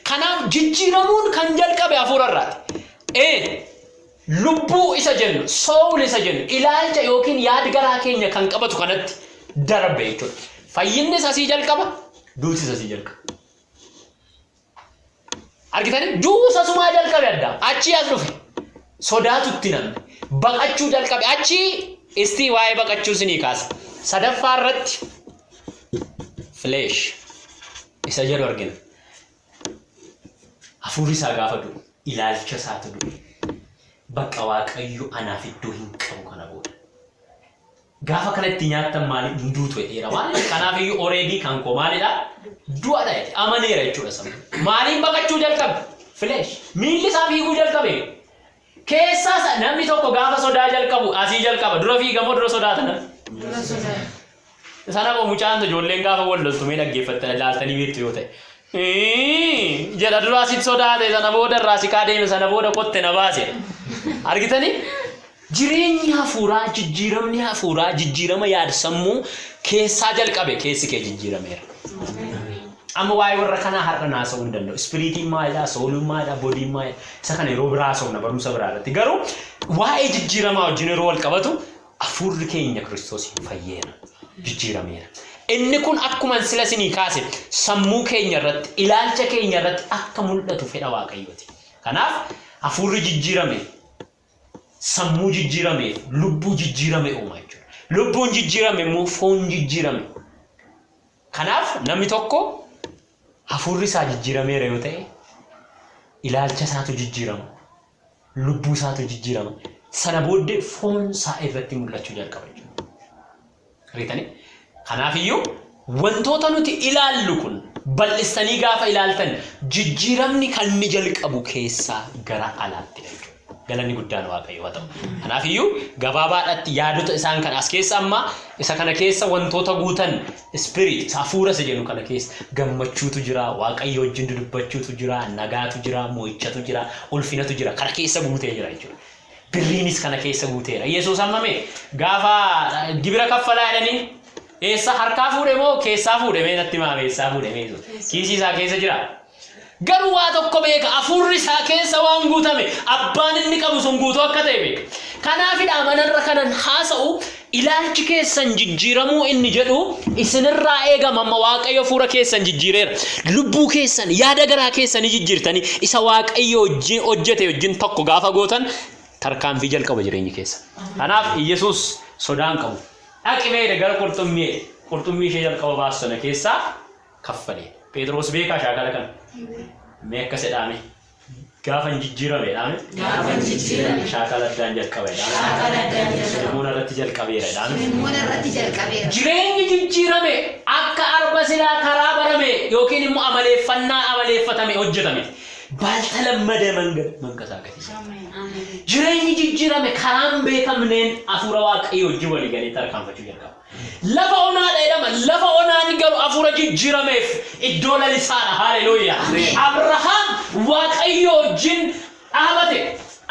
Kanaaf jijjiiramuun kan jalqabe hafuura irraati. Ee lubbuu isa jennu, soul isa jennu, ilaalcha yookiin yaad garaa keenya kan qabatu kanatti darbe jechuudha. Fayyinnis asii jalqaba, duutis asii jalqaba. Argitanii? Du'uus asumaa jalqabe Addaam. Achii as dhufe. Sodaatu itti namne. Baqachuu jalqabe. Achii istii waa'ee baqachuu isinii kaasa. Sadaffaa irratti flesh isa jedhu argina. Hafuurri isaa gaafa du'u ilaalcha isaatu du'e. Bakka Waaqayyo anaaf iddoo hin qabu kana booda. Gaafa kana itti nyaattan maali hin duutu jedheera waan kanaaf iyyuu already kan koo maalidha du'adha jedhe amaneera jechuudha sammuu. Maaliin baqachuu jalqabe? Flesh. Miilli isaa fiiguu jalqabe. Keessaa isaa namni tokko gaafa sodaa jalqabu asii jalqaba dura fiiga moo dura sodaata namni? Dura sodaata. Sana moo mucaan ijoolleen gaafa wal loltu mee dhaggeeffattan ilaaltanii beektu yoo ta'e. Iiii jedha dura asitti sodaate sana booda irraa siqaa deeme sana booda kotte na baase. Argitanii? Jireenyi hafuuraa, jijjiiramni hafuuraa, jijjiirama yaad-sammuu keessaa jalqabe keessi kee jijjiirameera. Amma waa'ee warra kanaa har'a naasa'uu hin danda'u. Ispiriitiin maalidha, sooluun maalidha, bodiin maalidha. Isa kana yeroo biraa haasofna barumsa biraa irratti. Garuu waa'ee jijjiiramaa wajjin yeroo wal qabatu hafuurri keenya Kiristoosiin fayyeera, jijjiirameera. Inni kun akkuma sila isinii kaase sammuu keenya irratti, ilaalcha keenya irratti akka mul'atu fedha Waaqayyooti. Kanaaf hafuurri jijjiirame sammuu jijjiirameef lubbuu jijjiirame uuma jechuudha. Lubbuun jijjiirame immoo foon jijjiirame. Kanaaf namni tokko hafuurri isaa jijjiirameera yoo ta'e ilaalcha isaatu jijjiirama. Lubbuu isaatu jijjiirama. Sana booddee foon isaa irratti mul'achuu jalqaba jechuudha. Argitanii? Kanaaf iyyuu wantoota nuti ilaallu kun bal'istanii gaafa ilaaltan jijjiiramni kan inni jalqabu keessaa gara alaattidha jechuudha. Galanni guddaan Waaqayyo haa ta'u. Kanaaf iyyuu gabaabaadhaatti yaadota isaan kan as keessa amma isa kana keessa wantoota guutan spirit isa hafuura isa jennu kana keessa gammachuutu jira, Waaqayyo wajjin dudubbachuutu jira, nagaatu jira, mo'ichatu jira, ulfinatu jira. Kana keessa guutee jira jechuudha. Birriinis kana keessa guuteera. Yesuus amma mee gaafa gibira kaffalaa jedhanii eessa harkaa fuudhe moo keessaa fuudhe mee natti himaa eessaa fuudhe mee Yesuus? Kiisii isaa keessa jira. Garuu waa tokko beeka hafuurri isaa keessa waan guutame abbaan inni qabu sun guutuu akka ta'e beeka. Kanaafidha manarra kanan haasa'u Ilaalchi keessan jijjiiramuu inni jedhu isinirraa eegama amma Waaqayyo hafuura keessan jijjiireera. Lubbuu keessan, yaada garaa keessanii jijjiirtanii isa Waaqayyo wajjin hojjete wajjin tokko gaafa gootan tarkaanfii jalqaba jireenyi keessan. Kanaaf Iyyasuus sodaa hin qabu. Dhaqi mee jedhe gara qurxummii jedhe. Qurxummii ishee jalqaba baasu sana keessaa kaffale. Pheexiroos beekaa shaakala kana? Mee akkas jedhaa mee. Gaafan jijjiirame jedhaame. Gaafan jijjiirame. Shaakala addaan jalqaba jedhaame. Shaakala addaan jalqaba. Sun immoo narratti jalqabeera jedhaame. Sun immoo narratti jalqabeera. Jireenyi jijjiirame akka arba silaa karaa barame yookiin immoo amaleeffannaa amaleeffatame hojjetame. Baaltalammada mangad manqasaaqasii. Jireenyi jijjiirame karaan beekamneen hafuura Waaqayyoo wajjin walii galee tarkaanfachuu jalqaba. Lafa onaadha jedhama. Lafa onaan garuu hafuura jijjiirameef iddoo lalisaadha. Haleluuyaa. Abrahaam Waaqayyo wajjin dhaabate.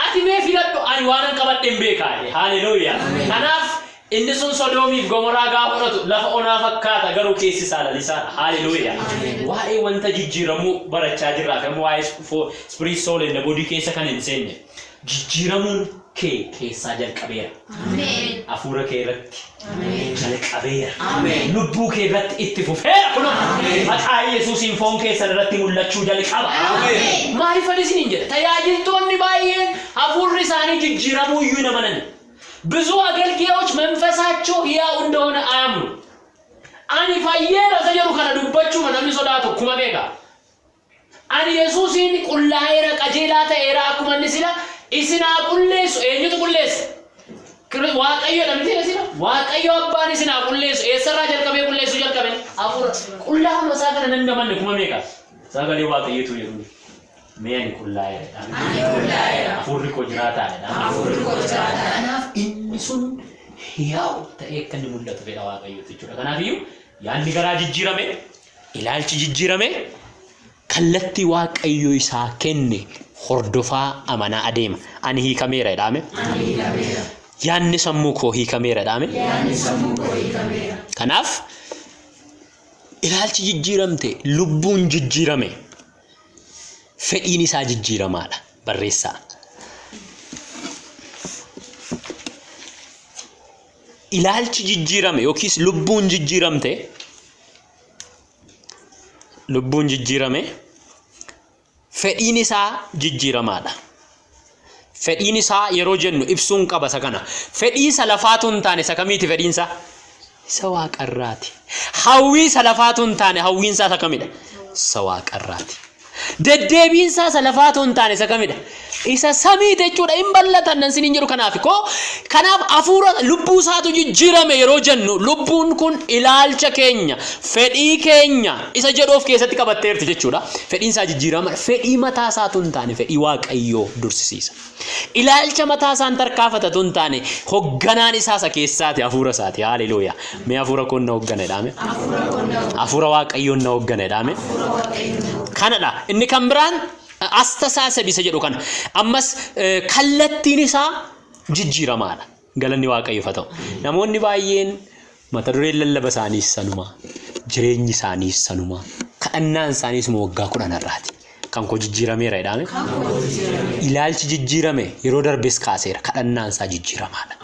Ati mee filadhu ani waanan qabadhe hin beekaa jedhe. Haleluuyaa. Kanaaf inni sun Sodoomiif Gomoraa gaafa fudhatu lafa onaa fakkaata garuu keessi isaa lalisaadha. Haleluuyaa. Waa'ee wanta jijjiiramuu barachaa jirraa fi amma waa'ee spirit soul and body keessa kan hin seenne. Jijjiiramuun kee keessaa jalqabeera. Hafuura kee irratti jalqabeera. Lubbuu kee irratti itti fufeera kunoo. Maqaa Yesuusiin foon keessan irratti mul'achuu jalqaba. Maaliifan isiniin jedha? Tajaajiltoonni baay'een hafuurri isaanii jijjiiramuu iyyuu hin amanan. ብዙ አገልጋዮች መንፈሳቸው ሕያው እንደሆነ አያምኑ። Ani fayyeera isa jedhu kana dubbachuma namni sodaatu kuma meeqa? Ani Yesuusiin qullaa'eera, qajeelaa ta'eera akkuma inni sila isin haa qulleessu. Eenyutu qulleessa? Waaqayyoodha miti sila? Waaqayyo abbaan isin haa qulleessu. Eessarraa jalqabee qulleessuu jalqabe? Hafuura. Qullaa'uma isaa kana namni amanne kuma meeqa? Sagalee Waaqayyootu jedhu. Mee ani qullaa'eera. Ani qullaa'eera. Hafuurri koo jiraataadha. Hafuurri koo jiraataadha. Kanaaf inni sun Hiyaw ta'ee akka inni mul'atu fedha Waaqayyooti jechuudha. Kanaafiyyuu yaadni garaa jijjiirame, ilaalchi jijjiirame, kallattii Waaqayyo isaa kenne hordofaa amanaa adeema. Ani hiikameera jedhaame. Ani hiikameera. Yaadni sammuu koo hiikameera jedhaame. Yaadni sammuu koo hiikameera. Kanaaf ilaalchi jijjiiramte, lubbuun jijjiirame, fedhiin isaa jijjiiramaadha. Barreessaa. Ilaalchi jijjiirame yookiis lubbuun jijjiiramte, lubbuun jijjiirame, fedhiin isaa jijjiiramaadha. Fedhiin isaa yeroo jennu ibsuun qaba isa kana. Fedhii isa lafaatu hin taane isa kamiiti fedhiin isaa? Isa waaqarraati. Hawwii isa lafaatu hin taane hawwiin isaa isa kamidha? Isa waaqarraati. Deddeebiin isaa isa lafaatu hin taane isa kamidha? Isa samiiti jechuudha. Hin bal'atan nan siniin jedhu kanaaf koo kanaaf hafuura lubbuu isaatu jijjiirame yeroo jennu lubbuun kun ilaalcha keenya fedhii keenya isa jedhu of keessatti qabatteerti jechuudha. Fedhiin isaa jijjiirama fedhii mataa isaatu hin taane fedhii Waaqayyoo dursisiisa. Ilaalcha mataa isaan tarkaafata hin taane hogganaan isaa isa keessaati hafuura isaati. Haleluuyaa. Mee hafuura koon na hoggana jedhaame. Hafuura koon na hoggana. Hafuura Waaqayyoon na hoggana jedhaame. Hafuura Waaqayyoon na hoggana. Kanadha. Inni kan biraan astasaasab isa jedhu kana. Ammas kallattiin isaa jijjiiramaadha. Galanni Waaqayyoof haa ta'u. Namoonni baay'een mata dureen lallaba isaaniis sanuma, jireenyi isaaniis sanuma, kadhannaan isaaniis waggaa 10 har'aati. Kan koo jijjiirameera jedhame. Kan koo jijjiirameera. Ilaalchi jijjiirame yeroo darbes kaaseera. Kadhannaan isaa jijjiiramaadha.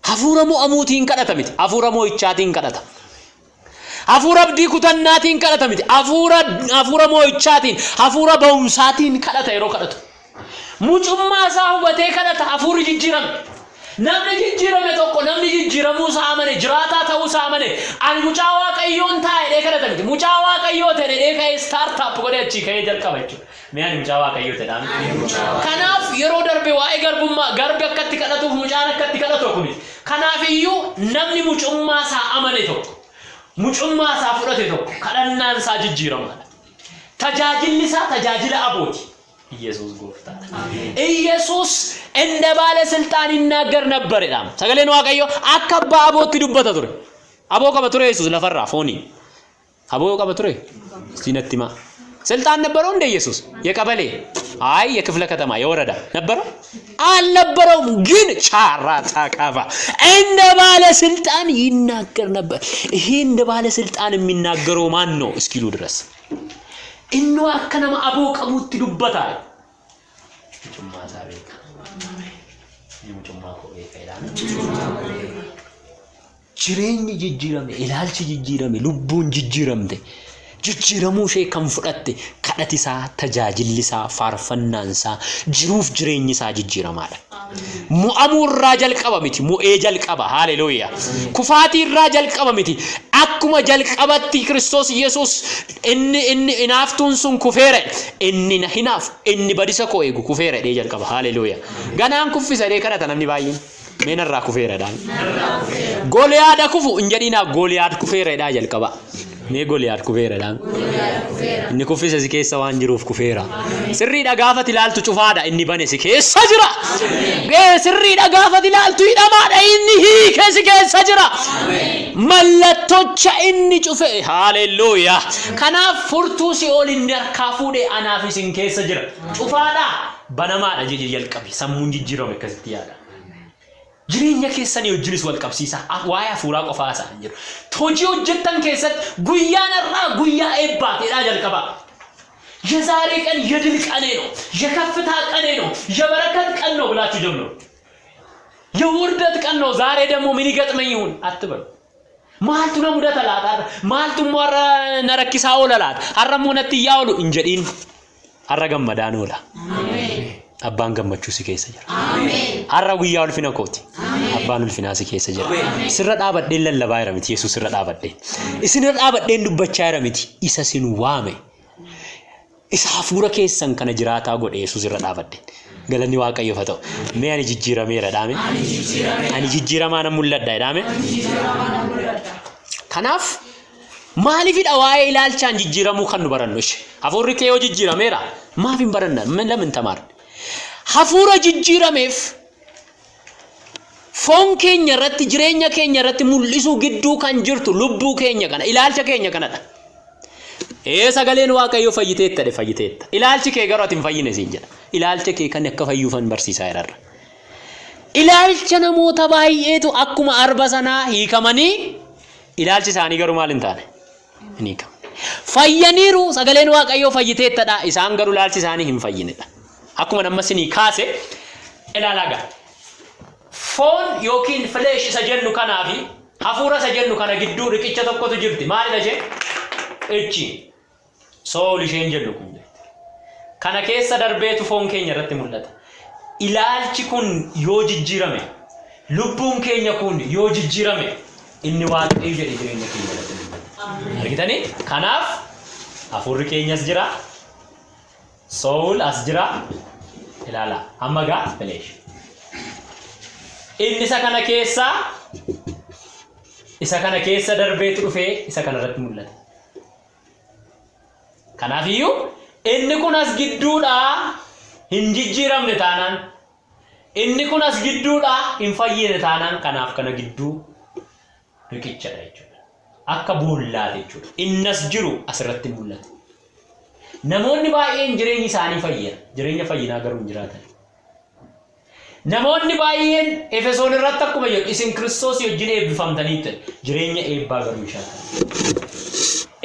Hafuura mo'amuutiin kadhata miti. Hafuura mo'ichaatiin kadhata. Hafuura abdii kutannaatiin kadhata miti. Hafuura hafuura mo'ichaatiin, hafuura ba'umsaatiin kadhata yeroo kadhatu. Mucummaa isaa hubatee kadhata hafuurri jijjiirame. Namni jijjiirame tokko namni jijjiiramuu isaa amane jiraataa ta'uu isaa amane ani mucaa Waaqayyoon ta'a jedhee kadhata miti. Mucaa Waaqayyoo ta'e jedhee ka'ee start up godhee achii ka'ee jalqaba jechuudha. Mee ani mucaa Waaqayyoo ta'edha. Kanaaf yeroo darbe waa'ee garbummaa garbi akkatti kadhatuuf mucaan akkatti kadhatu tokko miti. Kanaaf iyyuu namni mucummaa isaa amane tokko mucummaa isaa fudhate tokko kadhannaan isaa jijjiiramaadha. Tajaajilli isaa tajaajila abooti. Iyesuus gooftaadha. Iyesuus እንደ ባለስልጣን ይናገር ነበር jedhama. Sagaleen Waaqayyoo akka abbaa abootti dubbata ture. Aboo qaba ture Yesuus lafarraa fooniin. Aboo qaba ture? እስቲ natti himaa. ስልጣን ነበረው እንደ ኢየሱስ? የቀበሌ አይ የክፍለ ከተማ የወረዳ ነበረው አልነበረውም። ግን ቻራ ታካባ እንደ ባለስልጣን ይናገር ነበር። ይሄ እንደ ባለስልጣን የሚናገረው ማን ነው እስኪሉ ድረስ innoo akka nama aboo qabuutti dubbata. Mucummaa isaa beeka. Mucummaa koo beeka jedhame. Jireenyi jijjiirame, ilaalchi jijjiirame, lubbuun jijjiiramte, jijjiiramuu ishee kan fudhatte kadhati isaa, tajaajilli isaa, faarfannaan isaa, jiruuf jireenyi isaa jijjiiramaadha. Mo'amuu irraa jalqaba miti, mo'ee jalqaba. Haleluuyaa. Kufaatii irraa jalqaba miti. Akkuma jalqabatti Kiristoos Yesuus inni inni hinaaftuun sun kufeera. Inni na hinaafu, inni badisa koo eegu kufeera jedhee jalqaba. Haleluuyaa. Ganaan kuffisa jedhee kadhata namni baay'een. Mee narraa kufeera jedhaan. Goliyaad kufu hin jedhinaa Goliyaad kufeera jedhaa jalqaba. Mee Goliyaad kufeera jedhaan. Inni kuffise si keessa waan jiruuf kufeera. Sirriidha gaafati ilaaltu cufaadha inni bane si keessa jira. Sirriidha gaafati ilaaltu hidhamaadha inni hiike si keessa jira. Mallattocha inni cufe. Haleluuyaa. Kanaaf furtuu si'ool inni harkaa fuudhee anaaf isin keessa jira. Cufaadha banamaadha jedhee jalqabe sammuun jijjiirame akkasitti yaada. Jireenya keessanii wajjinis wal qabsiisa. Waa'ee hafuuraa qofaa isaa hin jiru. Hojii hojjettan keessatti guyyaan har'aa guyyaa eebbaatiidha jalqabaa. የዛሬ ቀን የድል ቀኔ ነው፣ የከፍታ ቀኔ ነው፣ የበረከት ቀን ነው ብላችሁ ጀምሩ። የውርደት ቀን ነው ዛሬ ደግሞ ምን ይገጥመኝ ይሁን አትበሉ። Maaltu na mudata laata? Maaltu immoo har'a na rakkisaa oola laata? Har'a immoo natti iyyaa oolu hin jedhiin. Har'a gammadaan oola. Abbaan gammachuu si keessa jira. Har'a guyyaa ulfina kooti. Abbaan ulfinaa si keessa jira. Sirra dhaabadheen lallabaa jira miti. Yesuus sirra dhaabadheen. Isinirra dhaabadheen dubbachaa jira miti. Isa sin waame. Isa hafuura keessan kana jiraataa godhe Yesuus irra dhaabadheen. Galanni Waaqayyoof haa ta'u. Mee ani jijjiirameera dhaame. Ani jijjiiramaa nan mul'adha dhaame. Kanaaf maaliifidha waa'ee ilaalchaan jijjiiramuu kan nu barannu ishee? Hafuurri kee yoo jijjiirameera maaf hin baranna? ለምን ተማርን? Hafuura jijjiirameef Foon keenya irratti, jireenya keenya irratti mul'isuu gidduu kan jirtu lubbuu keenya kana, ilaalcha keenya kanadha. Ee, sagaleen Waaqayyoo fayyiteetta jedhe, fayyiteetta. Ilaalchi kee garuu ati hin fayyine siin jedha. Ilaalcha kee kan akka fayyuufan barsiisaa jirarra. Ilaalcha namoota baay'eetu akkuma arba sanaa hiikamanii, ilaalchi isaanii garuu maal hin taane? Hin hiikamne. Fayyaniiru, sagaleen Waaqayyoo fayyiteettadha. Isaan garuu ilaalchi isaanii hin fayyinedha. Akkuma nama sinii kaase ilaalaa gaa. Foon yookiin flesh isa jennu kanaa fi hafuura isa jennu kana gidduu riqicha tokkotu jirti. Maalidha isheen? Ichi. Soul isheen jennu kun jirti. Kana keessa darbeetu foon keenya irratti mul'ata. Ilaalchi kun yoo jijjiirame, lubbuun keenya kun yoo jijjiirame, inni Waaqayyo jedhe jireenya keenya irratti mul'ata. Argitanii? Kanaaf hafuurri keenyas jira. Soul as jira. Ilaala. Amma gaa flesh. Inni isa kana keessa darbeetu dhufee isa kana irratti mul'ata. Kanaafiyyuu inni kun as gidduudhaa hin jijjiiramne taanaan, inni kun as gidduudhaa hin fayyine taanaan, kanaaf kana gidduu riqichadha jechuudha. Akka boollaati jechuudha. Inni as jiru asirratti mul'ata. Namoonni baay'een jireenyi isaanii fayyina. Jireenya fayyinaa garuu hin jiraatan. Namoonni baay'een Efesoon irratti akkuma jedhu, isin Kiristoos wajjin eebbifamtaniitti, jireenya eebbaa garuu hin shaakalan.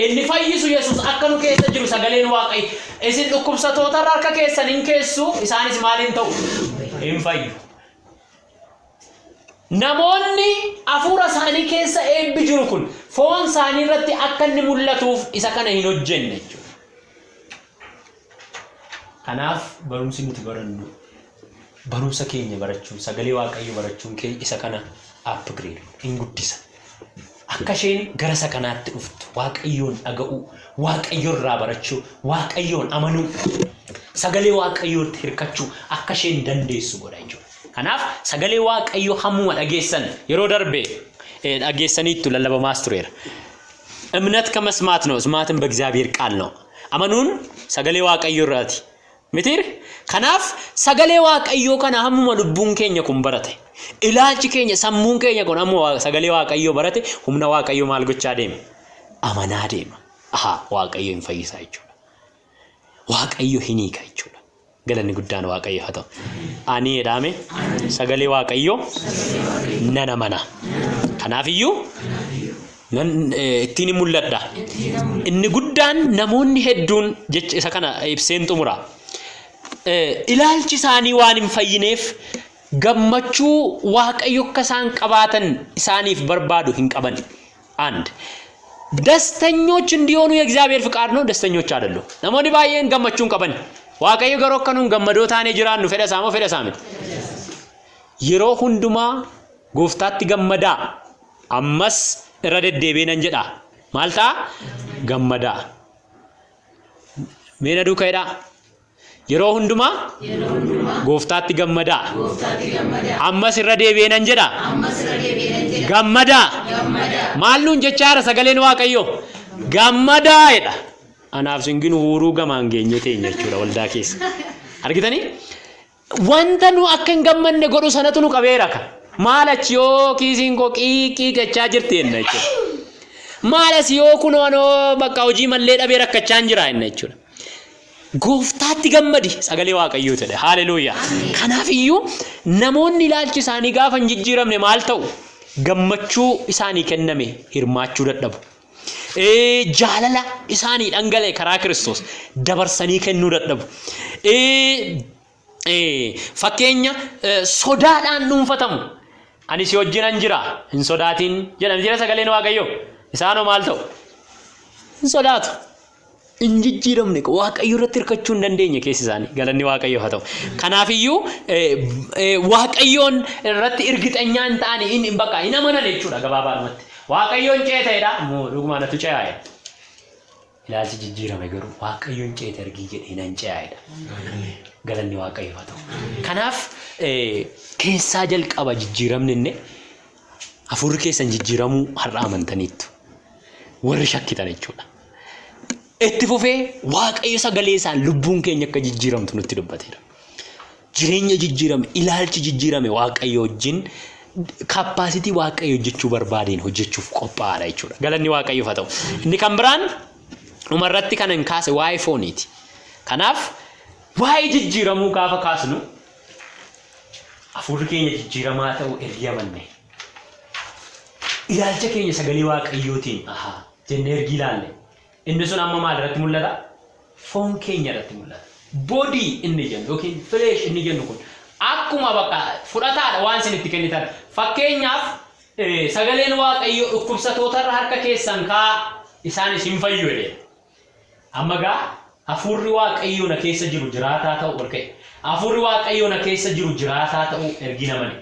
Inni fayyisu Yesuus akka nu keessa jiru sagaleen Waaqayyo isin dhukkubsatoota irra harka keessan hin keessu, isaanis maaliin ta'u? Hin fayyu. Namoonni hafuura isaanii keessa eebbi jiru kun foon isaanii irratti akka inni mul'atuuf isa kana hin hojjenne jechuudha. Kanaaf barumsi nuti barannu, barumsa keenya barachuun, sagalee Waaqayyoo barachuun keenya isa kana upgrade hin guddisa. Akka isheen gara isa kanaatti dhuftu, Waaqayyoon dhaga'uu, Waaqayyo irraa barachuu, Waaqayyoon amanuu, sagalee Waaqayyootti hirkachuu akka isheen dandeessu godha jechuudha. Kanaaf sagalee Waaqayyoo hammuma dhageessan, yeroo darbe dhageessaniittu, lallabamaas tureera. እምነት ከመስማት ነው፣ መስማትም በእግዚአብሔር ቃል ነው። Amanuun sagalee Waaqayyoo irraati. Mitiir? Kanaaf sagalee Waaqayyoo kana hammuma lubbuun keenya kun barate, ilaalchi keenya, sammuun keenya kun hammuma sagalee Waaqayyoo barate, humna Waaqayyoo maal gochaa deema? Amanaa deema. Ahaa, Waaqayyo hin fayyisaa jechuudha. Waaqayyo hin hiika jechuudha. Galanni guddaan Waaqayyo haa ta'u. Ani jedhame sagalee Waaqayyoo nan amana. Kanaafiyyuu nan ittiin hin mul'adha. Inni guddaan namoonni hedduun jecha isa kana ibseen xumura. Ilaalchi isaanii waan hin fayyineef gammachuu Waaqayyo akka isaan qabaatan isaaniif barbaadu hin qaban. አንድ ደስተኞች እንዲሆኑ የእግዚአብሔር ፍቃድ ነው። ደስተኞች አይደሉም። Namoonni baay'een gammachuu hin qaban. Waaqayyo garuu akka nuun gammadoo taanee jiraannu fedha isaa moo fedha isaa miti? Yeroo hundumaa gooftaatti gammadaa. Ammas irra deddeebi'ee nan jedha. Maal ta'a? Gammadaa. Mee na duukaa jedhaa. Yeroo hundumaa gooftaatti gammadaa. Ammas irra deebi'ee nan jedha. Gammadaa. Maal nuun jechaa jira sagaleen Waaqayyoo? Gammadaa jedha. Anaaf singin huuruu gamaan geenye teenya jechuudha waldaa keessa. Argitanii? Wanta nu akka hin gammanne godhu sanatu nu qabeera ka. Maal achi yoo kiisiin koo qiiqii gachaa jirti jenna jechuudha. Maal as yoo kunoo anoo bakka hojii mallee dhabee rakkachaa hin jira jenna jechuudha. Gooftaatti gammadi sagalee Waaqayyoo jedhe. Haaleluuyaa. Kanaaf iyyuu namoonni ilaalchi isaanii gaafa hin jijjiiramne maal ta'u? Gammachuu isaanii kenname hirmaachuu dadhabu. Jaalala isaanii dhangala'e karaa Kiristoos dabarsanii kennuu dadhabu. Fakkeenya sodaadhaan dhuunfatamu. Ani si wajjinan jira, hin sodaatin jedhama jira sagaleen Waaqayyoo. Isaanoo maal ta'u? Hin sodaatu. Hin jijjiiramne, Waaqayyo irratti hirkachuu hin dandeenye keessi isaanii. Galanni Waaqayyo haa ta'u. Kanaafiyyuu Waaqayyoon irratti irgixanyaa hin ta'ani, hin bakka hin amanan jechuudha gabaabaadhumatti. Waaqayyoon ceeteedha moo dhugumaan atu ce'aa'edha. Ilaalchi jijjiirame garuu Waaqayyoon ceete argii jedhee nan ce'aa'edha. Galanni Waaqayyo haa ta'u. Kanaaf keessaa jalqaba jijjiiramni, inni hafuurri keessan jijjiiramuu har'a amantaniittu. Warri shakkitan jechuudha. Itti fufee Waaqayyo sagalee isaan lubbuun keenya akka jijjiiramtu nutti dubbateera. Jireenya jijjiirame, ilaalchi jijjiirame Waaqayyo wajjin Capacity Waaqayyo hojjechuu barbaadeen hojjechuuf qophaa'aadha jechuudha. Galanni Waaqayyoof haa ta'u. Inni kan biraan dhumarratti kan hin kaase waa'ee fooniiti. Kanaaf waa'ee jijjiiramuu gaafa kaasnu, hafuurri keenya jijjiiramaa ta'u ergi amanne, ilaalcha keenya sagalee Waaqayyootiin ahaa jennee ergi ilaalle, inni sun amma maal irratti mul'ata? Foon keenya irratti mul'ata. Body inni jennu yookiin flesh inni jennu kun akkuma bakka fudhataadha waan isin itti kennitan. Fakkeenyaaf, sagaleen Waaqayyoo "Dhukkubsatootarra harka keessan kaa, isaanis hin fayyu" jedhe. Amma gaa hafuurri Waaqayyoo na keessa jiru jiraataa ta'u ol ka'e. Hafuurri Waaqayyoo na keessa jiru jiraataa ta'u ergi namani.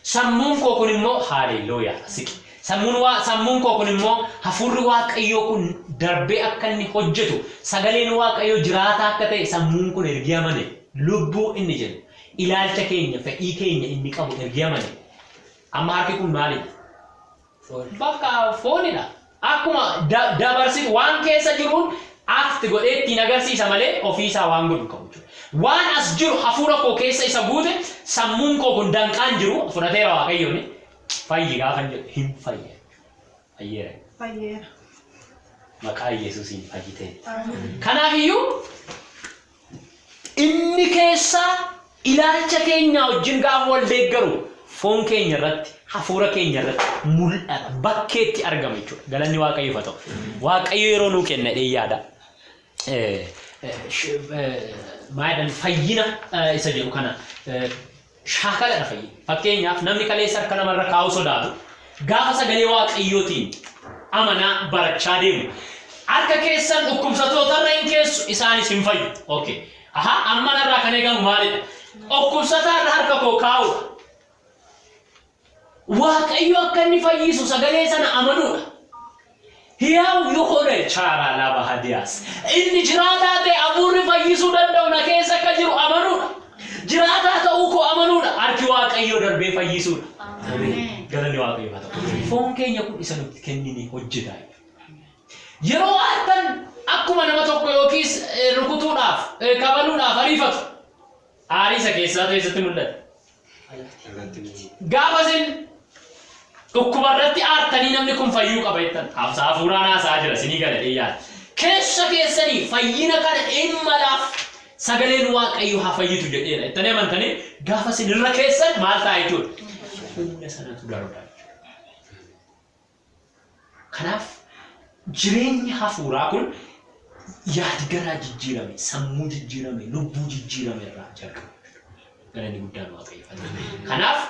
Sammuun koo kun immoo, haalelooyaa, siqi. Sammuun koo kun immoo hafuurri Waaqayyoo kun darbee akka inni hojjetu, sagaleen Waaqayyoo jiraataa akka ta'e sammuun kun ergi amane, lubbuu inni jennu ilaalcha keenya, fedhii keenya inni qabu ergi amane, amma harki kun maalidha? Bakka foonidha. Akkuma dabarsi waan keessa jiruun act godhee ittiin agarsiisa malee ofiisaa waan godhu qabu jechuudha. Waan as jiru hafuura koo keessa isa guute, sammuun koo kun danqaan jiru fudhateera. Waaqayyoon "Fayyi" gaafa hin jedhu hin fayya. Fayyeera. Fayyeera. Maqaa Yesuusiin fayyitee. Kanaafiyyuu inni keessaa ilaalcha keenya wajjin gaafa wal deeggaru foon keenya irratti, hafuura keenya irratti mul'ata, bakkeetti argama jechuudha. Galanni Waaqayyoof haa ta'u. Waaqayyo yeroo nuu kenna jedhee yaada. Maal jedhan, fayyina isa jedhu kana shaakaladha fayyina. Fakkeenyaaf, namni kaleessa harka namarra kaa'uu sodaatu gaafa sagalee Waaqayyootiin amanaa barachaa deemu, "Harka keessan dhukkubsatootarra hin keessu, isaanis hin fayyu." Okay. Aha, amma narraa kan eegamu maalidha? Dhukkubsataarra harka koo kaa'uudha. Waaqayyo akka inni fayyisu sagalee sana amanuudha. ሕያው የሆነ ቻራ ላባሃዲያስ inni jiraataa ta'e, hafuurri fayyisuu danda'u na keessa akka jiru amanuudha. Jiraataa ta'uu koo amanuudha. Harki Waaqayyoo darbee fayyisuudha. Galanni Waaqayyoof haa ta'u. Foon keenya kun isa nutti kennine hojjeta. Yeroo aartan akkuma nama tokko yookiis rukutuudhaaf, kabaluudhaaf ariifatu, aarii isa keessaa keessatti mul'ata. Gaafa isin dhukkuba irratti aartanii "Namni kun fayyuu qaba" jettan, hafuuraan haasaa jira, isinii gala yaada. Keessa keessanii fayyina kana dhimma sagaleen Waaqayyo "Haa fayyitu" jedheera jettanii amantanii gaafa isin irra keessan maal ta'a jechuudha? Humna sanatu darba jechuudha. Kanaaf jireenyi hafuuraa kun yaadi garaa jijjiirame, sammuu jijjiirame, lubbuu jijjiirame irraa jalqaba. Galanni guddaan Waaqayyo haa ta'u. Kanaaf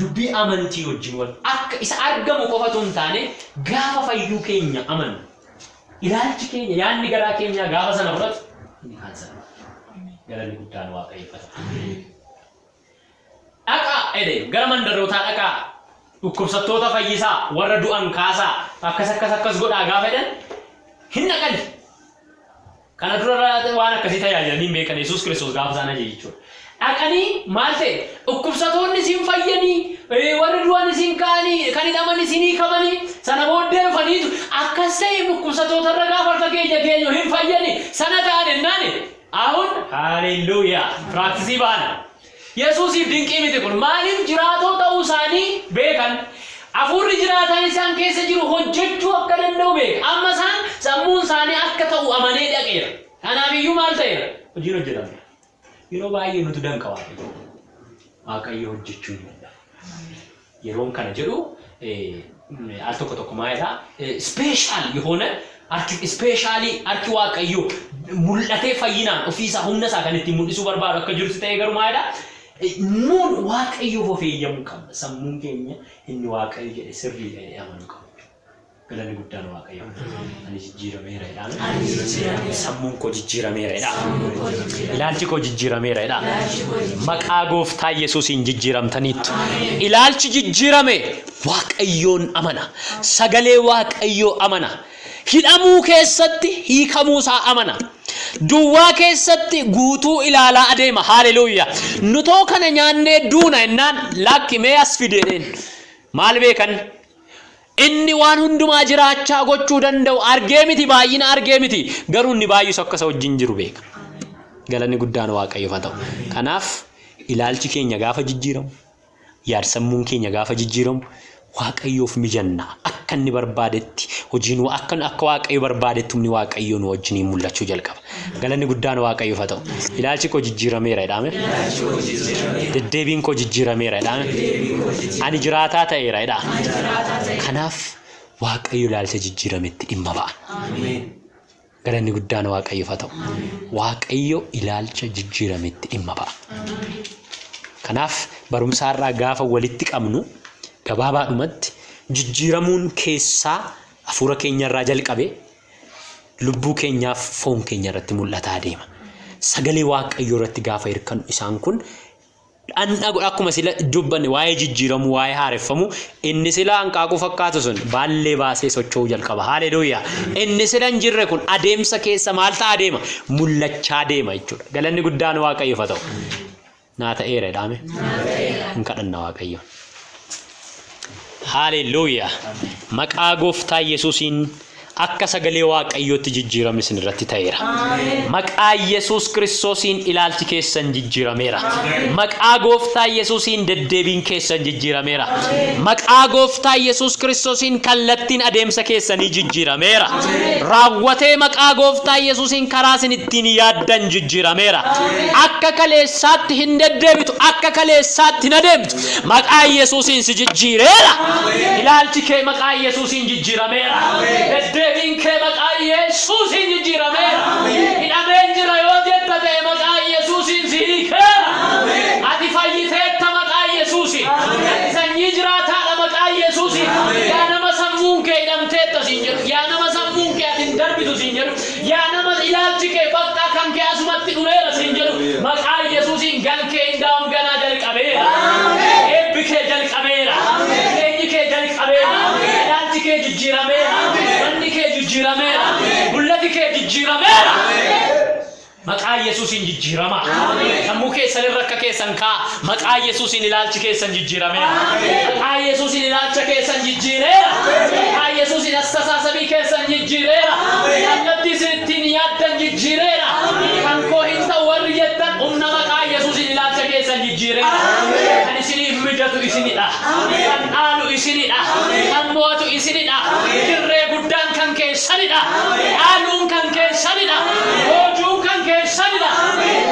dubbii amantii wajjin wal akka isa argamu qofatu hin taane, gaafa fayyuu keenya amannu, ilaalchi keenya, yaadni garaa keenyaa gaafa sana fudhatu, inni kaan sana. Galanni guddaan Waaqayyo haa ta'u. "Dhaqaa," jedhe, "gara mandarootaa dhaqaa, dhukkubsattoota fayyisaa, warra du'an kaasaa, akkas akkas akkas godhaa" gaafa jedhan hin dhaqani. Kana dura waan akkasii tajaajilanii hin beekan Yesuus Kiristoos gaafa isaan ajaje jechuudha. Dhaqanii maal ta'e? Dhukkubsatoonni isin fayyanii, warri du'an isin ka'anii, kan hidhaman isin hiikamanii, sana booddee dhufaniitu "Akkas ta'e, dhukkubsatoota irra gaafa harka keenya keenyu hin fayyani" sana ta'an ennaani. አሁን haalelluuyaa, practice baana. Yesuusiif dinqii miti kun. Maaliif? Jiraatoo ta'uu isaanii beekan. Hafuurri jiraataan isaan keessa jiru hojjechuu akka danda'u beeka. Amma isaan sammuun isaanii akka ta'u amanee dhaqeera. Kanaaf iyyuu maal ta'eera? Hojiin hojjetameera. Yeroo baay'ee nutu danqa Waaqayyo. Waaqayyo hojjechuu hin danda'a. Yeroon kana jedhu al tokko tokko maalidha? Special የሆነ harki, specially harki Waaqayyoo mul'atee fayyinaan ofiisaa humna isaa kan ittiin mul'isuu barbaadu akka jirutti ta'ee, garuu maalidha? Nuun Waaqayyoof of eeyyamuu qabna. Sammuun keenya inni Waaqayyo jedhe sirriidha jedhee amanuu qabna. Galanni guddaan Waaqayyo. Ani jijjiirameera jedhaan. Sammuun koo jijjiirameera jedhaa. Ilaalchi koo jijjiirameera jedhaa. Maqaa Gooftaa Yesuusiin jijjiiramtaniittu. Ilaalchi jijjiirame Waaqayyoon amana. Sagalee Waaqayyoo amana. Hidhamuu keessatti hiikamuu isaa amana. Duwwaa keessatti guutuu ilaalaa adeema. Haaleluuyaa. "Nutoo kana nyaannee duuna" jennaan, "Lakki, mee as fideedheen." Maal beekan? Inni waan hundumaa jiraachaa gochuu danda'u argee miti, baay'ina argee miti, garuu inni baay'isu akka isa wajjin jiru beeka. Galanni guddaan Waaqayyoof haa ta'u. Kanaaf ilaalchi keenya gaafa jijjiiramu, Yaad-sammuun keenya gaafa jijjiiramu Waaqayyoof mijanna. Akka inni barbaadetti hojiin akka akka Waaqayyo barbaadetti humni Waaqayyoo nu wajjiniin mul'achuu jalqaba. Galanni guddaan Waaqayyoof haa ta'u. Ilaalchi koo jijjiirameera jedhaame. Deddeebiin koo jijjiirameera jedhaame. Ani jiraataa ta'eera jedhaa. Kanaaf Waaqayyo ilaalcha jijjiirametti dhimma ba'a. Galanni guddaan Waaqayyoof haa ta'u. Waaqayyo ilaalcha jijjiirametti dhimma ba'a. Kanaaf barumsa har'aa gaafa walitti qabnu gabaabaadhumatti jijjiiramuun keessaa hafuura keenyarraa jalqabe lubbuu keenyaaf foon keenya irratti mul'ataa deema. Sagalee Waaqayyoo irratti gaafa hirkannu isaan kun dhandha godha. Akkuma sila dubbanne waa'ee jijjiiramuu, waa'ee haareffamuu, inni sila hanqaaquu fakkaatu sun baallee baasee socho'uu jalqaba. Haaleluuyaa! Inni sila hin jirre kun adeemsa keessa maal ta'a deema? Mul'achaa deema jechuudha. Galanni guddaan Waaqayyoof haa ta'u. Naa ta'eera jedhaame. Hin kadhanna Waaqayyoon. Haaleluuyaa! Maqaa Gooftaa Yesuusiin akka sagalee Waaqayyootti jijjiiramni isin irratti ta'eera. Maqaa Yesuus Kiristoosiin ilaalchi keessan jijjiirameera. Maqaa Gooftaa Yesuusiin deddeebiin keessan jijjiirameera. Maqaa Gooftaa Yesuus Kiristoosiin kallattiin adeemsa keessanii jijjiirameera. Raawwatee maqaa Gooftaa Yesuusiin karaa isin ittiin yaaddan jijjiirameera. Akka kaleessaatti hin deddeebitu, akka kaleessaatti hin adeemtu. Maqaa Yesuusiin si jijjiireera. Ilaalchi kee maqaa Yesuusiin jijjiirameera. Deddeebiin kee maqaa Yesuusiin jijjiirameera. Hidhameen jira yoo jetta ta'e maqaa Yesuusiin si hiikeera. Ati fayyiteetta maqaa Yesuusiin. Ati sanyii jiraataadha maqaa Yesuusiin. Yaa nama sammuun kee hidhamteetta siin jedhu. Yaa nama sammuun kee ati hin darbitu siin jedhu. Yaa nama ilaalchi kee bakka kan kee asumatti dhumeera siin jedhu. Maqaa Yesuusiin gan kee indaa'uun ganaa jalqabeera. Eebbi kee jalqabeera. Jireenyi kee jalqabeera. Ilaalchi kee jijjiirameera. Manni kee jijjiirameera. Mul'ati kee jijjiirameera. Maqaa Yesuusiin jijjiiramaa. Sammuu keessan irra akka keessan kaa. Maqaa Yesuusiin ilaalchi keessan jijjiirameera. Maqaa Yesuusiin ilaalcha keessan jijjiireera. Maqaa Yesuusiin astesaasebii keessan jijjiireera. Kallattii isin ittiin yaaddan jijjiireera. Kan koo hin ta'u warri jettan humna maqaa Yesuusiin ilaalcha keessan jijjiireera. Kan isiniif mijatu isinidha. Kan dhaalu isinidha. Kan mo'atu isinidha. Dirree guddaan kan keessanidha. Dhaaluun kan keessanidha. Boojuun kan keessanidha.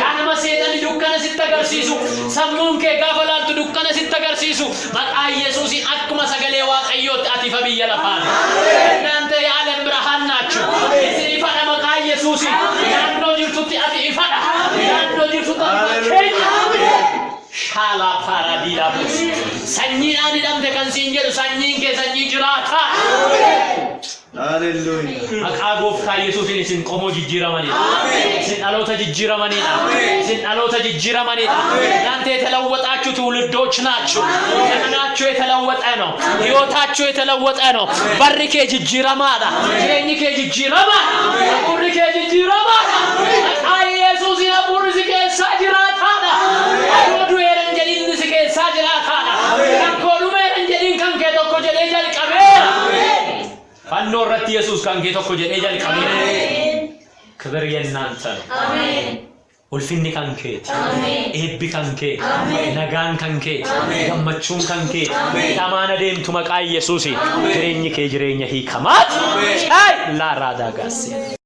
Yaa nama seexanni dukkana sitti agarsiisu, sammuun kee gaafa laaltu dukkana sitti agarsiisu, maqaa Yesuusiin akkuma sagalee Waaqayyootti ati ifa biyya lafaati. እናንተ የዓለም ብርሃን ናችሁ. Isin ifadha maqaa Yesuusiin. Naannoo jirtutti ati ifadha. Naannoo jirtutti ati fakkeenya. Shaalaa paaraadiidhaa buusi. Sanyiidhaan hidhamte kan siin jedhu sanyiin kee sanyii jiraataa. Hallelujah. Maqaa Gooftaa Yesuusiin isin qomoo jijjiiramanidha. Isin dhaloota jijjiiramanidha. Isin dhaloota jijjiiramanidha. እናንተ የተለወጣችሁ ትውልዶች ናችሁ። ዘመናችሁ የተለወጠ ነው። ህይወታችሁ የተለወጠ ነው። Barri kee jijjiiramaadha. Jireenyi kee jijjiiramaadha. Hafuurri kee jijjiiramaadha. Maqaa Yesuusiin hafuurri si keessaa jiraataadha. Adoo du'eera hin jedhin si keessaa jiraataadha. Kan koo dhumeera hin jedhin kan kee tokko jedhee jalqabeera. Fannoo irratti Yesuus kan kee tokko jedhee jalqabeera. ክብር የእናንተ ነው። Ulfinni kan keeti. Eebbi kan keeti. Nagaan kan keeti. Gammachuun kan keeti. Dhamaan adeemtu maqaa Yesuusiin. Jireenyi kee jireenya hiikamaati. Laaraa daagaasee.